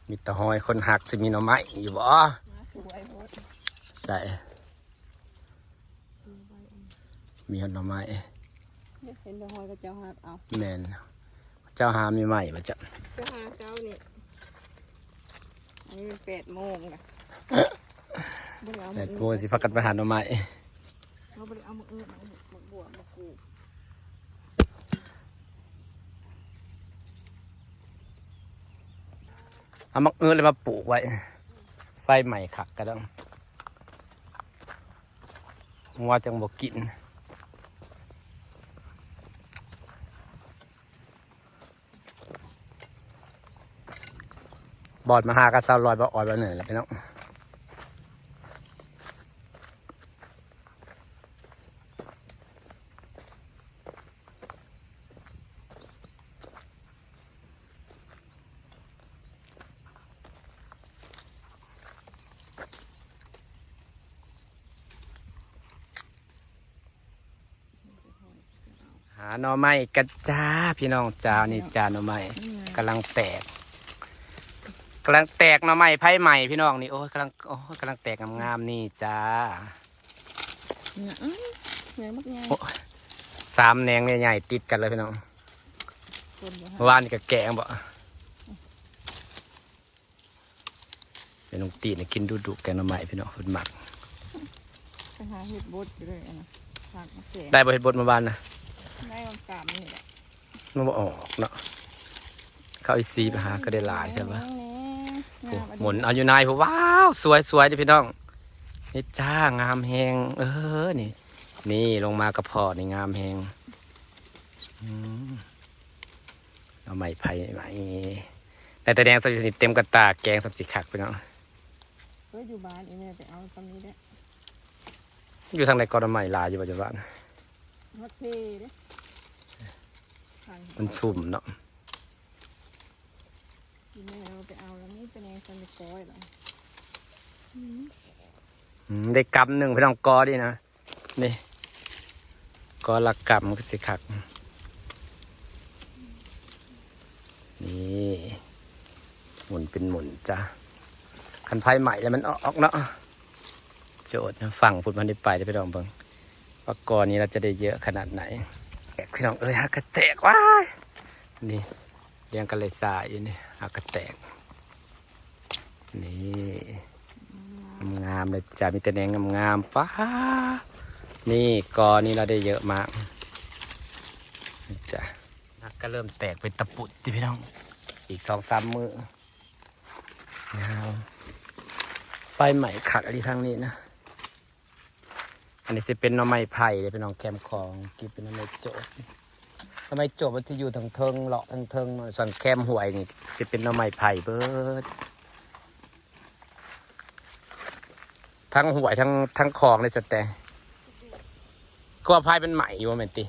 ມີແຕ່ຮອຍຄົນຮັກ ຊິມີໜໍ່ໄມ້ຢູ່ບໍ່? ມາສວຍໂພດ ໃສ່ ມີຮອດໜໍ່ໄມ້ ເຫັນແຕ່ຮອຍເຂົາເຈົ້າຮັກເອົາ. ແມ່ນ ເຈົ້າຫາມີໃໝ່ບໍ່ເຈົ້າ? ເຈົ້າຫາເຊົ້ານີ້ ອັນນີ້ແປດໂມງລະ ບໍ່ໄດ້ເອົາ ແປດໂມງຊິພາກັນໄປຫາໜໍ່ໄມ້. ເຮົາບໍ່ໄດ້ເອົາໝາກເອືອດ ໝາກບວບ ໝາກກູດ ເອົາໝາກເອືອດແລ້ວມາປູກໄວ້ ໄຟໄໝ້ຄັກກະດອງ ງົວຈັ່ງບໍ່ກິນ. ບອດມາຫາກັນຊາວລອຍ ບໍ່ອອດວ່າເໜີລະພີ່ນ້ອງ. ຫາໜໍ່ໄມ້ກັນຈ້າ ພີ່ນ້ອງຈ້າ. ນີ້ຈ້າ ໜໍ່ໄມ້ ອືມ ກຳລັງແຕກ ກຳລັງແຕກ ໜໍ່ໄມ້ໄຟໄໝ້ ພີ່ນ້ອງນີ້. ໂອ້ຍ ກຳລັງ ໂອ້ຍ ກຳລັງແຕກງາມໆ ນີ້ຈ້າ. ອືມ ແໜງບັກໃຫຍ່ ໂອ້ຍ ສາມແໜງໃຫຍ່ໆ ຕິດກັນເລີຍ ພີ່ນ້ອງ. ຄົນບໍ່ ເມື່ອວານນີ້ກະແກງບໍ່ ແມ່ນ້ອງຕີນະກິນດຸໆ ແກງໜໍ່ໄມ້ ພີ່ນ້ອງ ເພິ່ນມັກ. ໄປຫາເຮັດບົດຢູ່ເລີຍອັນນະ ຜັກມາແກງ ໄດ້ບໍ່ເຮັດບົດມື້ວານນະ? ໄດ້ບາງກຳນີ້ແຫຼະ ມັນບໍ່ອອກເນາະ. ເຂົ້າອີຊີໄປຫາກະໄດ້ຫຼາຍແທ້ວະ. ແໜງໆ ໂອ້ ງາມ ໝູນເອົາຢູ່ນາຍພຸ້ນ. ວ້າວ ສວຍໆ ເດ້ພີ່ນ້ອງ ນີ້ຈ້າ ງາມແຮງ. ເອີ ນີ້ ນີ້ລົງມາກະເພາະນີ້ງາມແຮງ. ອືມ ເອົາໄມ້ໄຜ່ ໄມ້ ໄດ້ແຕ່ແດງສ່ຳນີ້ ເຕັມກະຕ່າ ແກງສ່ຳຊິຄັກ ພີ່ນ້ອງ. ເອີ ຢູ່ບ້ານອີແມ່ໄປເອົາສ່ຳນີ້ແຫຼະ. ຢູ່ທາງໃດກໍໜໍ່ໄມ້ຫຼາຍຢູ່ບໍ່ ຢູ່ບ້ານ? ຮອດເພເດ້ ມັນຊຸ່ມເນາະ. ອີແມ່ເອົາໄປເອົາແລ້ວ ມີແຕ່ແນງສ່ຳນີ້ກ້ອຍລະ. ອືມ ອືມ ໄດ້ກຳໜຶ່ງ ພີ່ນ້ອງ ກໍດີນະ. ນີ້ ກໍລະກຳຄືຊິຄັກ ນີ້ ໝູນເປັນໝູນຈ້າ. ຄັນໄຟໄໝ້ແລ້ວມັນອອກເນາະ. ໂຈດນະ ຝັ່ງພຸ້ນມັນໄດ້ໄປເດີ້ ພີ່ນ້ອງເບິ່ງ ວ່າກໍນີ້ລະຈະໄດ້ເຍອະຂະໜາດໃດ. ແຕກ ພີ່ນ້ອງເອີຍ ຫາກະແຕກ ວ້າຍ ນີ້ ລຽງກັນເລີຍຊາຢູ່ນີ້ ຫາກະແຕກ. ນີ້ ງາມໆ ເລີຍຈ້າ ມີແຕ່ແນງງາມໆ. ປ້າ ນີ້ກໍນີ້ລະໄດ້ເຍອະມາກ ນີ້ຈ້າ. ຫາກະເລີ່ມແຕກເປັນຕະປຸດຕິພີ່ນ້ອງ ອີກສອງສາມມື້. ງາມ ໄຟໄໝ້ຄັກອີ່ຫຼີທາງນີ້ນະ. ອັນນີ້ຊິເປັນໜໍ່ໄມ້ໄຜ່ເດ້ພີ່ນ້ອງ ແຄມຂອງ ກິນເປັນໜໍ່ໄມ້ໂຈກ. ໜໍ່ໄມ້ໂຈກມັນຊິຢູ່ທາງເທິງ ເລາະທາງເທິງເນາະ ສ່ວນແຄມຫ້ວຍນີ້ຊິເປັນໜໍ່ໄມ້ໄຜ່ເບິດ ທັງຫ້ວຍ ທັງ ທັງຂອງເດ້. ສະແຕ ຄືວ່າໄຟມັນໄໝ້ຢູ່ ບໍ່ແມ່ນຕິ?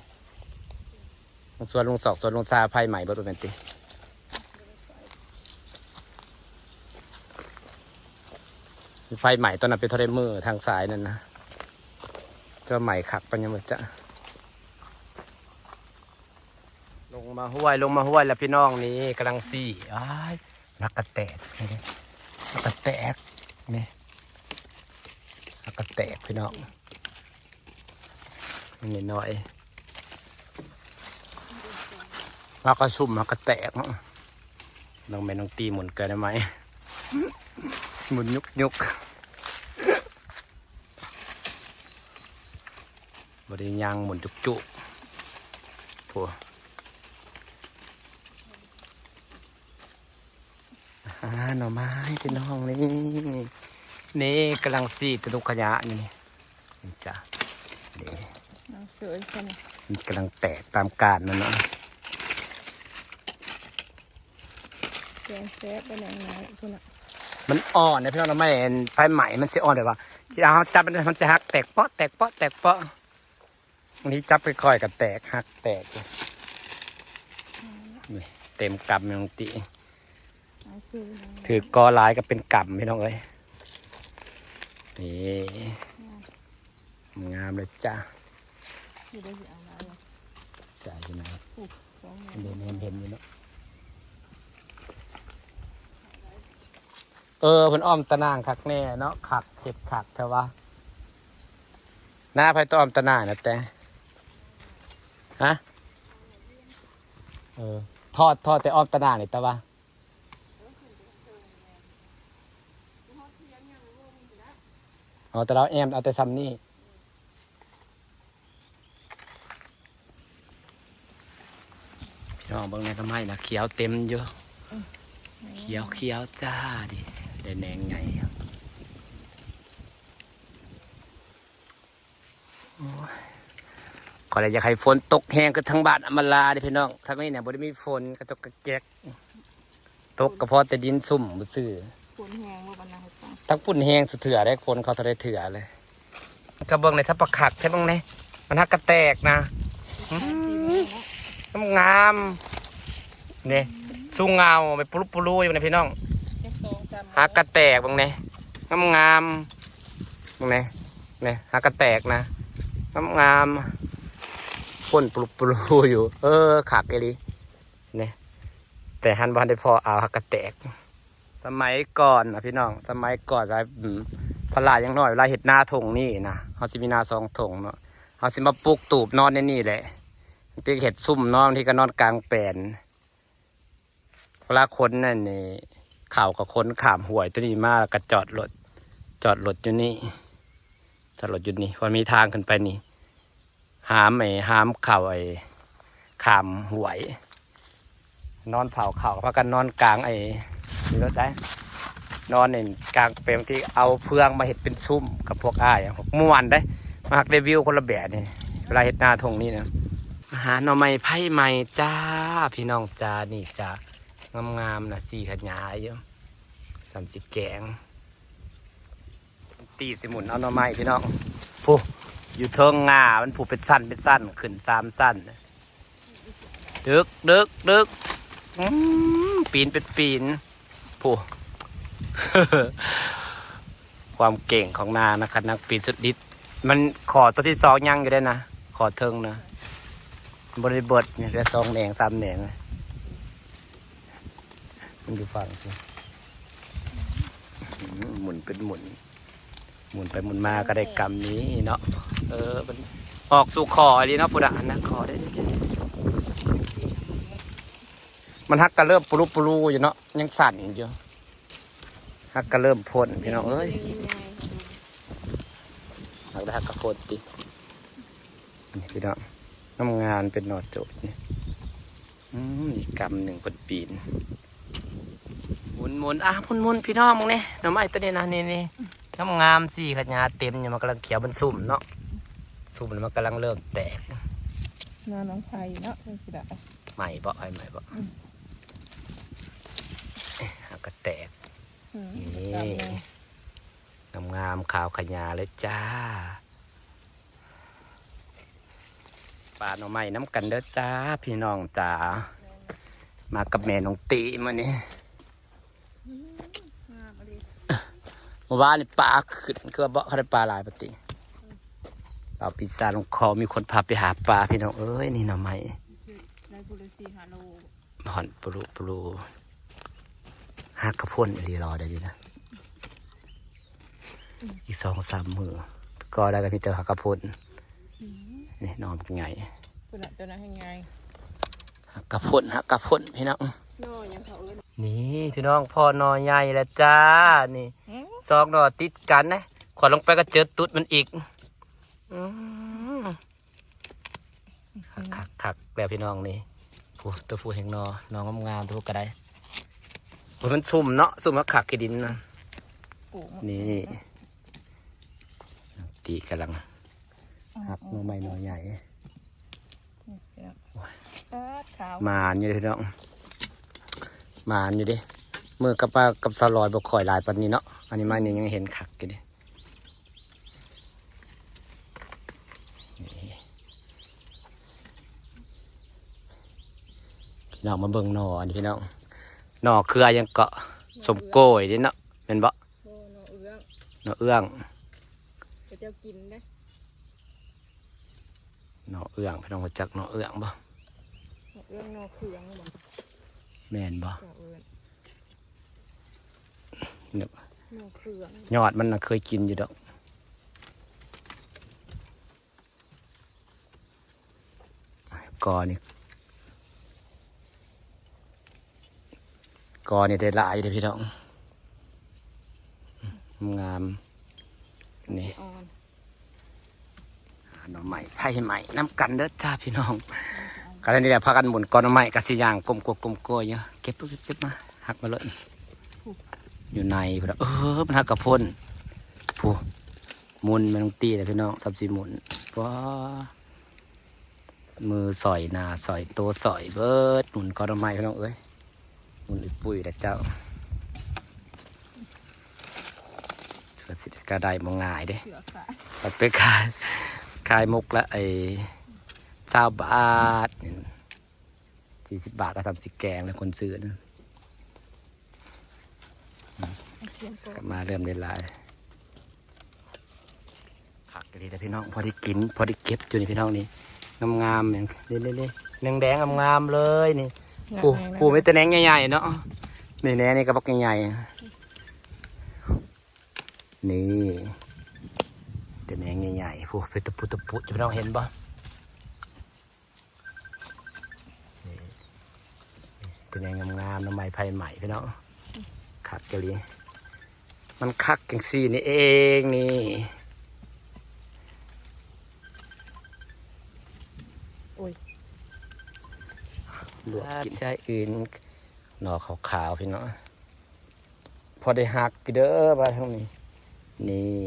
ສວນລຸງສອກ ສວນລຸງຊາ ໄຟໄໝ້ເບິດ ບໍ່ແມ່ນຕິ? ໄຟໄໝ້ຕອນນັ້ນເປັນເທົ່າໃດມື້ ທາງສາຍນັ້ນນະ ຈະໄໝ້ຄັກປານຫຍັງບໍ່ຈັກ. ລົງມາຫ້ວຍ ລົງມາຫ້ວຍແລ້ວພີ່ນ້ອງ ນີ້ກຳລັງຊິ ອ້າຍ ຫາກະແຕກ ຫາກະແຕກ ນີ້ ຫາກະແຕກພີ່ນ້ອງ. ນີ້ໜ້ອຍ ຫາກະຊຸ່ມ ຫາກະແຕກເນາະ. ນ້ອງແມ່ນ້ອງຕີໝູນເກີນໄດ້ໄໝ້ ໝູນຍຸກໆ ບໍ່ໄດ້ຍ່າງໝູນຈຸກໆ ໂອ້. ອ່າ ໜໍ່ໄມ້ພີ່ນ້ອງ ນີ້ ນີ້ກຳລັງສີດຕະດຸກຂະຍະຢູ່ນີ້ ນີ້ຈ້າ ນີ້ ກຳລັງແຕກຕາມການມັນເນາະ. ແກງແຊບໄປແນງນ້ອຍພຸ້ນນະ ມັນອ່ອນນະພີ່ນ້ອງ ໜໍ່ໄມ້ໄຟໄໝ້ມັນຊິອ່ອນ ແບບວ່າເວລາເຮົາຈັບມັນ ມັນຊິຫັກແຕກເປາະ ແຕກເປາະ ແຕກເປາະ. ບາງທີຈັບຄ່ອຍໆກໍແຕກ ຫັກແຕກ ນີ້ເຕັມກຳນ້ອງຕີ ຖືກກໍຫຼາຍກໍເປັນກຳພີ່ນ້ອງເອີຍ. ນີ້ ງາມເລີຍຈ້າ ຊິໄດ້ຊິເອົາຫຼາຍບໍ່ ຈ່າຍຢູ່ນະ ເຫັນ ເຫັນຢູ່ເນາະ. ເອີ ເພິ່ນອ້ອມຕາໜ່າງຄັກແນ່ເນາະ ຄັກ ເຮັດຄັກແທ້ວະ. ໜ້າໃຜຕ້ອງອ້ອມຕາໜ່າງນະແຕ່ ຮະ? ເອີ ທອດ ທອດແຕ່ອ້ອມຕາໜ່າງນີ້ແຕ່ວ່າ ເອົາແຕ່ລາວແອມ ເອົາແຕ່ຊ່ຳນີ້. ພີ່ນ້ອງເບິ່ງແດ່ ໜໍ່ໄມ້ນະ ຂຽວເຕັມຢູ່ ອືມ ຂຽວໆຈ້າດິ ໄດ້ແໜງໃຫຍ່. ໂອ້ຍ ຂ້ອຍລະຢາກໃຫ້ຝົນຕົກແຮງຄືທາງບ້ານອຳມາລາເດ້ພີ່ນ້ອງ. ທາງນີ້ນະບໍ່ໄດ້ມີຝົນ ກະຈົກກະແຈກ ຕົກກະພໍແຕ່ດິນຊຸ່ມຊື່ໆ. ຝົນແຮງບໍ່ປານໃດ. ທາງພຸ້ນແຮງສຸດເທື່ອເດ້ ຝົນເຂົາເທົ່າໃດເທື່ອເລີຍ. ກະເບິ່ງໃນສັບປະຄັກແທ້ເບິ່ງແດ່ ມັນຫາກະແຕກນະ ອືມ ງາມໆ ນີ້ ຊູງາວໄປປຸລຸປຸລຸຢູ່ນະພີ່ນ້ອງ ຫາກະແຕກເບິ່ງແດ່ ງາມໆ ເບິ່ງແດ່ ນີ້ຫາກະແຕກນະ ງາມໆ ພົ້ນປຸລຸປຸລຸຢູ່. ເອີ ຄັກອີ່ຫຼີ ນີ້ ແຕ່ຫັ້ນບໍ່ທັນໄດ້ພໍ້ ອາວ ຫາກະແຕກ. ສະໄໝກ່ອນນະພີ່ນ້ອງ ສະໄໝກ່ອນ ອືມ ພະລາຍັງນ້ອຍ ເວລາເຮັດນາທົ່ງນີ້ນະ ເຮົາຊິມີນາສອງທົ່ງເນາະ ເຮົາຊິມາປຸກຕູບນອນໃນນີ້ແຫຼະ ບາງທີເຮັດຊຸ່ມນອນ ບາງທີກະນອນກາງແປນ. ເວລາຂົນນັ້ນນີ້ ເຂົ້າກະຂົນຂ້າມຫ້ວຍໂຕນີ້ມາ ລະກະຈອດລົດ ຈອດລົດຢູ່ນີ້ ຈອດລົດຢູ່ນີ້ ເພາະມີທາງຂຶ້ນໄປນີ້ ຫາມໄອ້ ຫາມເຂົ້າໄອ້ ຂ້າມຫ້ວຍ ນອນເຝົ້າເຂົ້າ ພາກັນນອນກາງໄອ້ ນີ້ໂລດໄດ໋ ນອນນີ້ກາງເປັນທີ່ເອົາເຟືອງມາເຮັດເປັນຊຸ່ມກັບພວກອ້າຍ ມ່ວນເດ້. ມັກໄດ້ວິວຄົນລະແບບນີ້ ເວລາເຮັດນາທົ່ງນີ້ນະ. ມາຫາໜໍ່ໄມ້ໄຟໃໝ່ຈ້າ ພີ່ນ້ອງຈ້າ ນີ້ຈ້າ ງາມໆນະ ສີ່ຂະຫຍາຢູ່ ສ່ຳຊິແກງ. ຕີຊິໝຸນເອົາໜໍ່ໄມ້ພີ່ນ້ອງ ຜູ້ຢູ່ເທິງງາມັນ ຜູ້ເປັນຊັ້ນເປັນຊັ້ນ ຂຶ້ນສາມຊັ້ນ ດຶກ ດຶກ ດຶກ ອືມ ປີນເປັນປີນ ຜູ້ ຄວາມເກັ່ງຂອງນາງນະ ຄັນນາງປີນສຸດລິດ ມັນຂໍ້ໂຕທີສອງຍັງຢູ່ເດ້ນະ ຂໍ້ເທິງນະ ບໍ່ໄດ້ເບິດ ຍັງເຫຼືອສອງແໜງສາມແໜງ. ມັນຢູ່ຝັ່ງພຸ້ນ ອືມ ໝຸນເປັນໝຸນ ໝຸນໄປໝຸນມາກະໄດ້ກຳນີ້ເນາະ. ເອີ ມັນອອກສູ່ຂໍອີ່ຫຼີເນາະ ພຸ້ນນະ ອັນນັ້ນຂໍໄດ້ ມັນຫາກກະເລີ່ມປຸລຸປຸລຸຢູ່ເນາະ ຍັງສັ່ນຢູ່ ຫາກກະເລີ່ມພົ້ນ ພີ່ນ້ອງເອີຍ ຫາກໄດ້ຫາກກະພົ້ນຕິ ນີ້ພີ່ນ້ອງ ງາມໆ ເປັນໜໍ່ໂຈດນີ້. ອືມ ອີກກຳໜຶ່ງເພິ່ນປີນ ໝຸນໆ ອ່ະ ໝຸນໆ ພີ່ນ້ອງເບິ່ງແດ່ ໜໍ່ໄມ້ໂຕນີ້ນະ ນີ້ໆ ງາມໆ ສີ່ຂະຫຍາເຕັມຢູ່ ມັນກຳລັງຂຽວ ມັນຊຸ່ມເນາະ ຊຸ່ມແລ້ວມັນກຳລັງເລີ່ມແຕກ. ໜ້ານ້ອງໄພເນາະ ຈັ່ງຊິໄດ້ ໄໝ້ບໍ່ ໄໝ້ບໍ່ ອືມ ຫາກະແຕກ ອືມ ນີ້ ງາມໆ ຂາວຂະຫຍາເລີຍຈ້າ. ປາໜໍ່ໄມ້ນຳກັນເດີຈ້າ ພີ່ນ້ອງຈ້າ ມາກັບແມ່ນ້ອງຕີມື້ນີ້. ອືມ ງາມອີ່ຫຼີ ມື້ວານນີ້ປາຂຶ້ນ ຄືວ່າບໍ່ ເຂົາໄດ້ປາຫຼາຍປະຕິ ອືມ ເອົາປີສາດລົງຄໍ ມີຄົນພາໄປຫາປາ ພີ່ນ້ອງເອີຍ ນີ້ໜໍ່ໄມ້ ໄດ້ຜູ້ລະສີ່ຫ້າໂລ. ຮ້ອນປະລຸປະລຸ ຫາກກະພົ້ນອີ່ຫຼີ ລໍໄດ້ດີນະ ອີກສອງສາມມື້ກໍໄດ້ ກະມີແຕ່ຫາກກະພົ້ນ ອືມ ນີ້ໜໍ່ບັກໃຫຍ່ ພຸ້ນນະ ໂຕນັ້ນແຮງໃຫຍ່ ຫາກກະພົ້ນ ຫາກກະພົ້ນ ພີ່ນ້ອງ ໜໍ່ຫຍັງເຂົາເອີ້ນ ນີ້ພີ່ນ້ອງ ພໍ້ໜໍ່ໃຫຍ່ແລ້ວຈ້າ ນີ້ ອືມ ສອງໜໍ່ຕິດກັນນະ ຂວັນລົງໄປກະເຈີຕຸດມັນອີກ ອືມ ຄັກໆໆ ແລ້ວພີ່ນ້ອງນີ້ ໂອ້ ໂຕຜູ້ແຮງໜໍ່ ໜໍ່ງາມໆ ໂຕຜູ້ກະໄດ້ ໂອ້ ມັນຊຸ່ມເນາະ ຊຸ່ມຄັກໆ ຂີ້ດິນນະ ນີ້ ຕີກຳລັງຫັກໜໍ່ໄມ້ໜໍ່ໃຫຍ່ ໂອ້ຍ ໝານຢູ່ເດ້ພີ່ນ້ອງ ໝານຢູ່ເດ້ ມື້ກັບປາກັບສາວລອຍບໍ່ຄ່ອຍຫຼາຍປານນີ້ເນາະ ອັນນີ້ມານີ້ຍັງເຫັນຄັກຢູ່ເດ້. ນີ້ ພີ່ນ້ອງມາເບິ່ງໜໍ່ອັນນີ້ພີ່ນ້ອງ ໜໍ່ເຄືອຫຍັງເກາະ ສົ້ມໂກ້ຍເດ້ເນາະ ແມ່ນບໍ່? ບໍ່ ໜໍ່ເອື້ອງ ໜໍ່ເອື້ອງ ເຂົາເຈົ້າກິນເດ້ ໜໍ່ເອື້ອງ ພີ່ນ້ອງຮູ້ຈັກໜໍ່ເອື້ອງບໍ່? ໜໍ່ເອື້ອງ ໜໍ່ເຄືອງບໍ່? ແມ່ນບໍ່? ເຈົ້າເອີ້ນ ໜໍ່ເຂືອງ ຍອດມັນນະເຄີຍກິນຢູ່ດອກ. ກໍນີ້ ກໍນີ້ໄດ້ຫຼາຍເດ້ພີ່ນ້ອງ ງາມ. ນີ້ ອ່ອນ ຫາໜໍ່ໄມ້ໄຟໄໝ້ນຳກັນເດີຈ້າພີ່ນ້ອງ. ກໍນີ້ແຫຼະ ພາກັນໝູນກໍໜໍ່ໄມ້ ກໍຊິຍ່າງກົ້ມກົວກ້ມໂກຍຢູ່. ເກັບ ເກັບມາ ຫັກມາໂລດ ຢູ່ໃນພຸ້ນນະ. ເອີ ມັນຫັກກະພົ້ນ ພຸ້ນ ໝູນແມ່ນຕີແຫຼະພີ່ນ້ອງ ສັບຊິໝູນ. ປ້າ ມືສອຍໜ້າສອຍໂຕສອຍເບິດ ໝູນກໍໜໍ່ໄມ້ພີ່ນ້ອງເອີຍ. ໝູນອີ່ປຸ້ຍລະເຈົ້າ ກໍຊິ ກໍໄດ້ບໍ່ງ່າຍເດ້. ເສືອຂາຍ ເອົາໄປຂາຍ ຂາຍໝົກລະ ໄອ້ ຊາວບາດ ສີ່ສິບບາດ ກໍສ່ຳຊິແກງແລ້ວ ຄົນຊື້ນະ. ເອົາຊຽງກ່ອນ ກັບມາເລີ່ມໄດ້ຫຼາຍ. ຜັກດີແທ້ພີ່ນ້ອງ ພໍໄດ້ກິນ ພໍໄດ້ເກັບຢູ່ນີ້ພີ່ນ້ອງ. ນີ້ງາມໆ ນີ້ ນີ້ ນີ້ ແດງໆ ງາມໆ ເລີຍນີ້. ປູ ປູມີແຕ່ແໜງໃຫຍ່ໆ ເນາະ. ນີ້ແໜງນີ້ກໍບັກໃຫຍ່ໆ ນີ້ ແຕ່ແໜງໃຫຍ່ໆ ປູ ເປັນຕະປຸຕະປຸຢູ່ ພີ່ນ້ອງເຫັນບໍ່? ນີ້ ເປັນແນວງາມໆ ໜໍ່ໄມ້ໄຟໄໝ້ພີ່ນ້ອງ ຄັກອີ່ຫຼີ. ມັນຄັກຈັ່ງຊີ້ນີ້ເອງນີ້. ໂອ້ຍ ລວກກິນ ໃສ່ອື່ນ ໜໍ່ຂາວໆ ພີ່ນ້ອງ. ພໍໄດ້ຮັກຢູ່ເດີ ວ່າທາງນີ້ ນີ້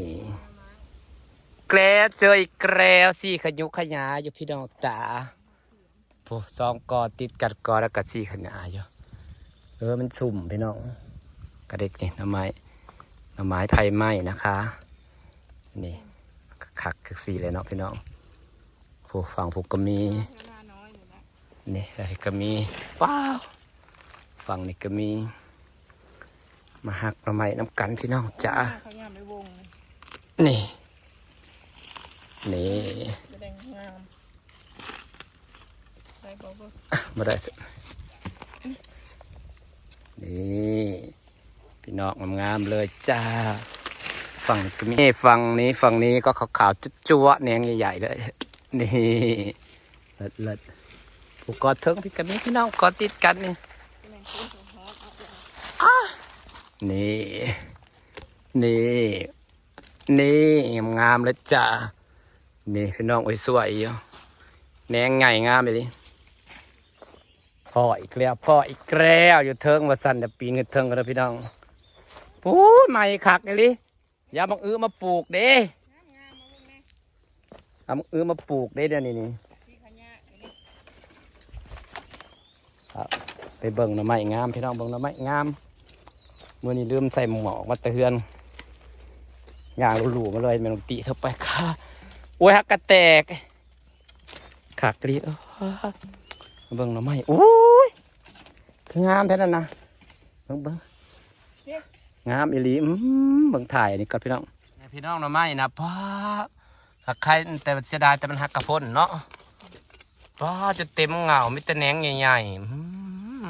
ແກລ້ວເຈີອີກແລ້ວ ສີຂະຍຸຂະຍາຢູ່ພີ່ນ້ອງຈ໋າ. ໂອ້ ສອງກໍຕິດກັນກໍ ແລ້ວກໍສີຂະຍາຢູ່. ເອີ ມັນຊຸ່ມພີ່ນ້ອງ ກະເດັກນີ້ ໜໍ່ໄມ້ ໜໍ່ໄມ້ໄຟໄໝ້ນະຄະ. ນີ້ ຄັກໆ ຈັ່ງຊີ້ແຫຼະເນາະພີ່ນ້ອງ. ໂອ້ ຝັ່ງພຸ້ນກໍມີ ນີ້ ອັນນີ້ກໍມີ ວ້າວ ຝັ່ງນີ້ກໍມີ. ມາຮັກໜໍ່ໄມ້ນຳກັນພີ່ນ້ອງຈ໋າ. ເຂົາຍາມໄປວົງ ນີ້ ນີ້ ແດງງາມ ໄດ້ບໍ່ເບິ່ງ ອ່ະ ບໍ່ໄດ້ ນີ້ ພີ່ນ້ອງ ງາມໆ ເລີຍຈ້າ. ຝັ່ງນີ້ກໍມີ ນີ້ ຝັ່ງນີ້ ຝັ່ງນີ້ກໍຂາວໆ ຈັ້ວະ ແໜງໃຫຍ່ໆ ເລີຍ ນີ້ ເລີດໆ. ຜູ້ກໍເທິງພີ້ກໍມີພີ່ນ້ອງ ກໍຕິດກັນນີ້ ອ່ະ ນີ້ ນີ້ ນີ້ ງາມໆ ເລີຍຈ້າ. ນີ້ພີ່ນ້ອງ ໂອ້ຍ ສວຍຢູ່ ແໜງໃຫຍ່ງາມອີ່ຫຼີ. ພໍ້ອີກແລ້ວ ພໍ້ອີກແລ້ວ ຢູ່ເທິງວ່າຊັ້ນ ດຽວປີນຂຶ້ນເທິງກ່ອນເດີພີ່ນ້ອງ. ປູ້ຍ ໃໝ່ຄັກອີ່ຫຼີ. ຢ່າບັກອຶມາປູກເດ້ ເອົາບັກອຶມາປູກເດ້ ດຽວນີ້ນີ້. ໄປເບິ່ງໜໍ່ໄມ້ງາມພີ່ນ້ອງ ເບິ່ງໜໍ່ໄມ້ງາມ. ມື້ນີ້ລືມໃສ່ໝວກອອກມາແຕ່ເຮືອນ ຍ່າງຫຼູໆ ມາເລີຍ ແມ່ນຕິເທີໄປຄ່າ. ໂອ້ຍ ຮັກກະແຕກ ຄັກອີ່ຫຼີ. ເອີ ເບິ່ງໜໍ່ໄມ້ ໂອ້ຍ ຄືງາມແທ້ນັ້ນນະ ເບິ່ງ ເບິ່ງ ງາມອີ່ຫຼີ. ອືມ ເບິ່ງຖ່າຍອັນນີ້ກ່ອນພີ່ນ້ອງ ພີ່ນ້ອງ ໜໍ່ໄມ້ນະ ປ້າ ຄັກໄຄ ແຕ່ເສຍດາຍແຕ່ມັນຫັກກະພົ້ນເນາະ. ປ້າ ຈົນເຕັມເຫງົ້າ ມີແຕ່ແໜງໃຫຍ່ໆ ອືມ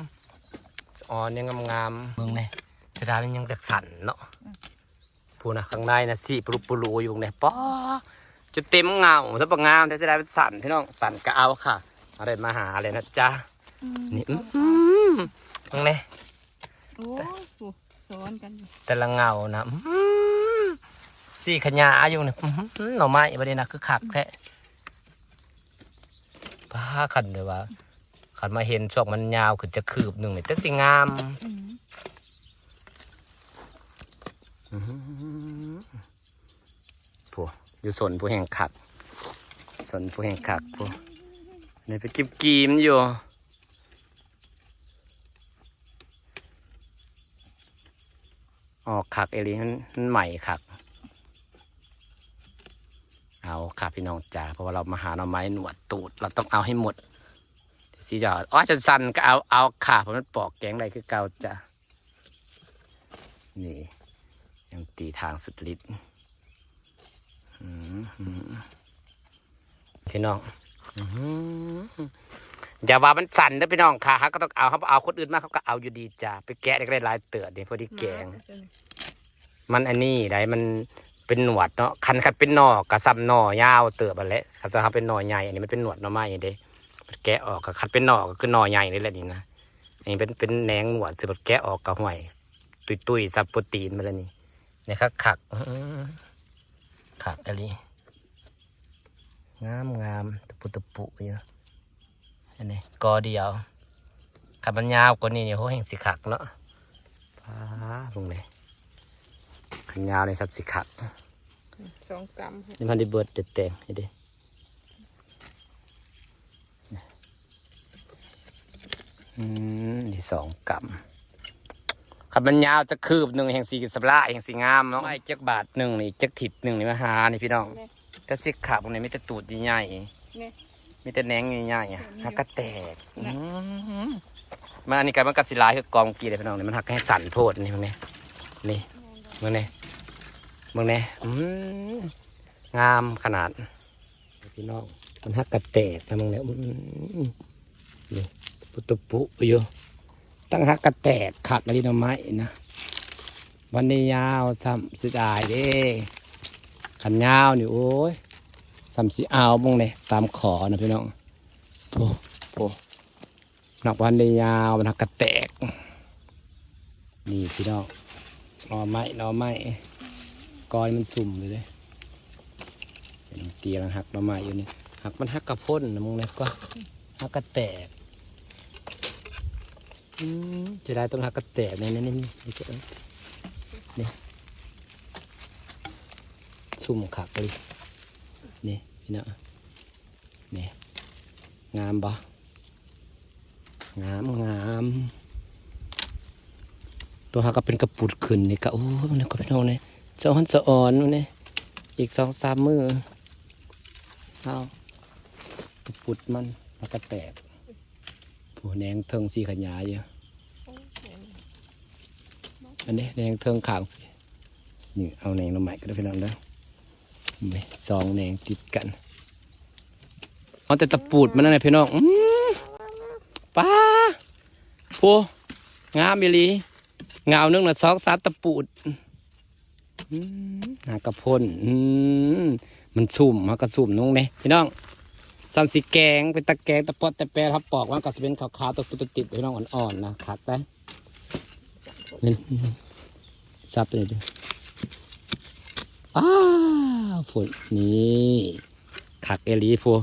ອ່ອນຍັງງາມໆ. ເບິ່ງແດ່ ເສຍດາຍມັນຍັງຈັກສັ້ນເນາະ. ພຸ້ນນະ ຂ້າງໃນນະ ສີປະລຸປະລຸຢູ່ເບິ່ງແດ່. ປ້າ ຈົນເຕັມເຫງົ້າ ຊະປະງາມແທ້ ເສຍດາຍມັນສັ້ນພີ່ນ້ອງ. ສັ້ນກໍເອົາຄ່ະ ເອົາໄດ້ມາຫາເລີຍນະຈ໋າ. ອືມ ນີ້ ອືມ ເບິ່ງແດ່ ໂອ້ຍ ໂອ້ ຊ້ອນກັນຢູ່ ແຕ່ລະເຫງົ້ານະ ອືມ ສີຂະຫຍາຢູ່ນີ້. ອືມ ໜໍ່ໄມ້ບັດນີ້ນະ ຄືຄັກແທ້. ປ້າ ຄັນແບບວ່າ ຄັນມາເຫັນຊ່ວງມັນຍາວຂຶ້ນຈັກຄືບໜຶ່ງນີ້ ແຕ່ຊິງາມ. ອືມ ອືມ ຜູ້ ຢູ່ສົນຜູ້ແຮ່ງຄັກ ສົນຜູ້ແຮ່ງຄັກຜູ້. ນີ້ໄປກິມໆຢູ່. ອອກຄັກອີ່ຫຼີ ມັນ ມັນໃໝ່ຄັກ. ເອົາຄ່ະພີ່ນ້ອງຈ໋າ ເພາະວ່າເຮົາມາຫາໜໍ່ໄມ້ໜວດຕູດ ເຮົາຕ້ອງເອົາໃຫ້ໝົດ. ຊິຈະ ອໍ ສັ້ນໆ ກໍເອົາ ເອົາຄ່ະ ເພາະມັນປອກແກງໄດ້ຄືເກົ່າຈ້າ. ນີ້ ຍັງຕີທາງສຸດລິດ. ອືມ ພີ່ນ້ອງ ອືມ ຢ່າວ່າມັນສັ້ນເດີພີ່ນ້ອງຄ່ະ ເຮົາກໍຕ້ອງເອົາ ເຮົາບໍ່ເອົາຄົນອື່ນມາ ເຂົາກໍເອົາຢູ່ດີຈ້າ. ໄປແກະໄດ້ກໍໄດ້ຫຼາຍເຕີບນີ້ ພໍດີແກງ. ມາ ຕົວນີ້ ມັນອັນນີ້ໃດ໋ ມັນເປັນໜວດເນາະ. ຄັນ ຄັນເປັນໜໍ່ກໍສ່ຳໜໍ່ຍາວເຕີບຫັ້ນແຫຼະ ຄັນເຮົາເປັນໜໍ່ໃຫຍ່. ອັນນີ້ມັນເປັນໜວດໜໍ່ໄມ້ເດ້ ມັນແກະອອກ ຄັນເປັນໜໍ່ກໍຄືໜໍ່ໃຫຍ່ນີ້ແຫຼະນີ້ນະ. ອັນນີ້ເປັນ ເປັນແໜງໜວດ ຊິບັດແກະອອກກໍ ຫ້ວຍ ຕຸ້ຍໆ ສັບໂປຣຕີນມາແລ້ວນີ້. ນີ້ຄັກໆ ອື ຄັກອີ່ຫຼີ ງາມໆ ຕະປຸຕະປຸຢູ່. ອັນນີ້ກໍດຽວ ຄັນມັນຍາວກວ່ານີ້ນີ້ ໂຫ ແຮ່ງຊິຄັກເນາະ. ປ້າ ເບິ່ງນີ້ ຄັນຍາວນີ້ສ່ຳຊິຄັກ ສອງກຳ ນີ້ມັນໄດ້ເບິດແຕ່ແຕ່ງນີ້ເດ້. ອືມ ນີ້ສອງກຳ ຄັນມັນຍາວຈັກຄືບໜຶ່ງ ແຮ່ງຊິສະຫຼາ ແຮ່ງຊິງາມເນາະ. ໄມ້ຈັກບາດໜຶ່ງນີ້ ຈັກທິດໜຶ່ງນີ້ ມາຫານີ້ພີ່ນ້ອງ. ແມ່ນ ແຕ່ຊິຄັກນີ້ ມີແຕ່ຕູດໃຫຍ່ໆ ແມ່ນ ມີແຕ່ແໜງໃຫຍ່ໆ ອະ ຫາກະແຕກ. ນະ ອືມ ມາອັນນີ້ກໍ ມັນກໍຊິຫຼາຍຄືກອງກີ້ເດ້ພີ່ນ້ອງ. ນີ້ມັນຫາກແຮ່ງສັ້ນໂພດ ນີ້ເບິ່ງແດ່ ນີ້ເບິ່ງແດ່ ເບິ່ງແດ່. ອືມ ງາມຂະໜາດ ພີ່ນ້ອງ ມັນຫາກະແຕກນະ ເບິ່ງແດ່. ອືມ ນີ້ ຕະປຸຕະປຸຢູ່ ຕັ້ງຫາກະແຕກ ຄັກອີ່ຫຼີໜໍ່ໄມ້ນະ. ບໍ່ໄດ້ຍາວຊ້ຳ ເສຍດາຍເດ້ ຄັນຍາວນີ້ ໂອ້ຍ ຊ້ຳຊິເອົາ. ເບິ່ງເດ້ ຕາມຂໍນະພີ່ນ້ອງ ໂອ້ ໂອ້ ນັບບໍ່ໄດ້ຍາວ ມັນຫາກະແຕກ. ນີ້ພີ່ນ້ອງ ໜໍ່ໄມ້ ໜໍ່ໄມ້ ກອຍມັນຊຸ່ມຢູ່ເດ້. ເປັນເຕີຍງຫັກໜໍ່ໄມ້ຢູ່ນີ້ ຫາກມັນຫາກະພົ້ນນະ ເບິ່ງແດ່ກວ່າ ຫາກະແຕກ. ອືມ ເສຍດາຍ ຕ້ອງຫາກະແຕກ ນີ້ ນີ້ ນີ້ ນີ້ ນີ້ ຊຸ່ມຄັກເລີຍ ນີ້ພີ່ນ້ອງ ນີ້ ງາມບໍ່? ງາມ ງາມ. ໂຕຫາກະເປັນກະປຸດຂຶ້ນນີ້ກະ ໂອ້ຍ ມັນກະເປັນໂອເນ ສະອອນ ສະອອນເນ ອີກສອງສາມມື້ ເອົາ ກະປຸດມັນ ມັນກະແຕກ. ໂອ້ ແໜງເທິງສີຂະຫຍາຍຢູ່ ອັນນີ້ແໜງເທິງຂ້າງ ນີ້ ເອົາແໜງໜໍ່ໄມ້ກັນເດີພີ່ນ້ອງເດີ. ນີ້ ສອງແໜງຕິດກັນ ເອົາແຕ່ຕະປູດມັນນັ້ນແຫຼະພີ່ນ້ອງ. ອືມ ປ້າ ໂອ້ ງາມອີ່ຫຼີ ງາວໜຶ່ງນະ ສອງສາມຕະປູດ. ອືມ ຫາກະພົ້ນ ອືມ ມັນຊຸ່ມ ຫາກະຊຸ່ມ ເບິ່ງແດ່ພີ່ນ້ອງ. ສ່ຳຊິແກງ ເປັນຕາແກງ ຕາປອດຕາແປນ ເຮົາປອກມັນກະຊິເປັນຂາວໆ ຕະປຸຕະຕິດ ພີ່ນ້ອງ ອ່ອນໆ ນະ ຄັກໄດ໋. ນີ້ ສັບໂຕນີ້ເດີ ອ້າວ ພຸ້ນ ນີ້ ຄັກອີ່ຫຼີພຸ້ນ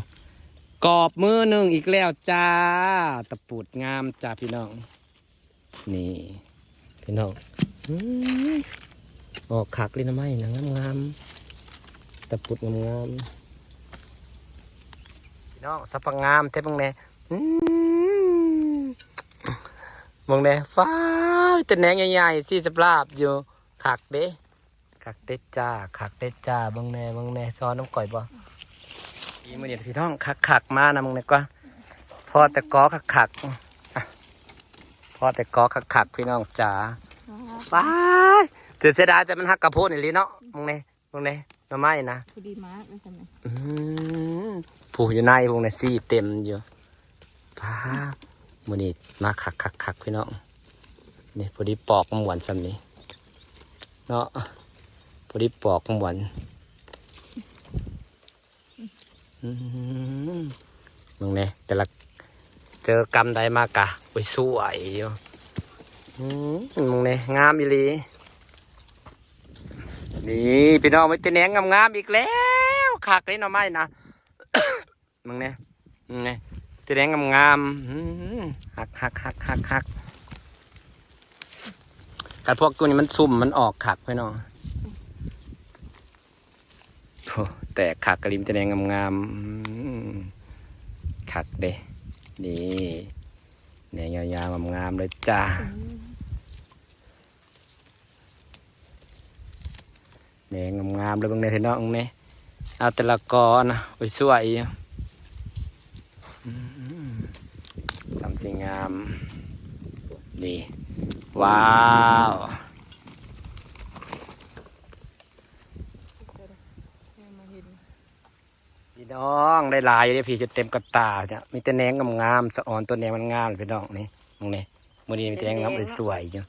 ກອບມືໜຶ່ງອີກແລ້ວຈ້າ. ຕະປູດງາມຈ້າພີ່ນ້ອງ ນີ້ພີ່ນ້ອງ ອືມ ອອກຄັກເລີຍໜໍ່ໄມ້ນະ ງາມໆ ຕະປຸດງາມໆ ພີ່ນ້ອງ. ສະພາບງາມແທ້ ເບິ່ງແດ່ ອືມ ເບິ່ງແດ່ ຟ້າ ມີແຕ່ແໜງໃຫຍ່ໆ ສີສະບລາບຢູ່ ຄັກເດ້ ຄັກເດ້ຈ້າ ຄັກເດ້ຈ້າ. ເບິ່ງແດ່ ເບິ່ງແດ່ ຊ້ອນນຳຂ້ອຍບໍ່? ອີມື້ນີ້ພີ່ນ້ອງ ຄັກໆ ມານຳ ເບິ່ງແດ່ກວ່າ ພໍແຕ່ກໍຄັກໆ ພໍແຕ່ກໍຄັກໆ ພີ່ນ້ອງຈ໋າ. ວ້າຍ ເສຍດາຍ ແຕ່ມັນຫາກະໂພນອີ່ຫຼີເນາະ. ເບິ່ງແດ່ ເບິ່ງແດ່ ໜໍ່ໄມ້ນະ ພໍດີມາກເລີຍຊັ້ນນະ. ອືມ ຜູ້ຢູ່ໃນພວກນີ້ສີເຕັມຢູ່. ປ້າ ມື້ນີ້ມາຄັກໆໆ ພີ່ນ້ອງ ນີ້ ພໍດີປອກມ່ວນຊ່ຳນີ້ເນາະ ພໍດີປອກມ່ວນ. ອືມ ເບິ່ງແດ່ ແຕ່ລະ ເຈີກຳໃດມາກະ ໂອ້ຍ ສວຍຢູ່. ອືມ ເບິ່ງແດ່ ງາມອີ່ຫຼີ. ນີ້ພີ່ນ້ອງ ມີແຕ່ແໜງງາມໆ ອີກແລ້ວ ຄັກເດ້ໜໍ່ໄມ້ນະ. ເບິ່ງແດ່ ເບິ່ງແດ່ ແຕ່ແໜງງາມໆ ອືມ ຮັກໆໆໆ ຄັນພວກໂຕນີ້ມັນຊຸ່ມ ມັນອອກຄັກພີ່ນ້ອງ. ໂອ້ ແຕກຄັກກະລິມ ແຕ່ແໜງງາມໆ ອືມ ຄັກເດ້ ນີ້ ແໜງຍາວໆ ງາມໆ ເລີຍຈ້າ. ແໜງງາມໆ ເລີຍ ເບິ່ງແດ່ພີ່ນ້ອງ ເບິ່ງແດ່ ເອົາແຕ່ລະກໍນະ ໄປສວຍຢູ່. ອືມ ສ່ຳຊິງາມ ນີ້ ວ້າວ ພີ່ນ້ອງ ໄດ້ຫຼາຍຢູ່ເດ້ ພີ່ ຈົນເຕັມກະຕ່າເນຍ ມີແຕ່ແໜງງາມໆ ສະອອນ ໂຕແໜງມັນງາມ ພີ່ນ້ອງ ນີ້ ເບິ່ງແດ່ ມື້ນີ້ມີແຕ່ແໜງງາມ ແຕ່ແໜງ ໄປສວຍຢູ່.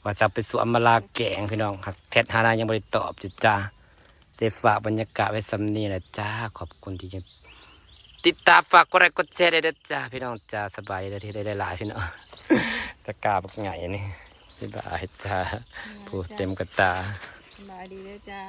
ວ່າຊິເອົາໄປສວມມາລາແກງ ພີ່ນ້ອງ ຫາກແຊັດຫານາງຍັງບໍ່ໄດ້ຕອບຢູ່ຈ້າ. ໄດ້ຝາກບັນຍາກາດໄວ້ສ່ຳນີ້ແຫຼະຈ້າ. ຂອບຄຸນທີ່ຍັງຕິດຕາມ ຝາກກົດໄລກົດແຊໄດ້ເດີຈ້າ ພີ່ນ້ອງຈ້າ. ສະບາຍດີເດີ ທີ່ໄດ້ຫຼາຍໆ ພີ່ນ້ອງ. ຕະກາບັກໃຫຍ່ນີ້ ບາຍບາຍຈ້າ. ຜູ້ເຕັມກະຕາ. ສະບາຍດີເດີຈ້າ.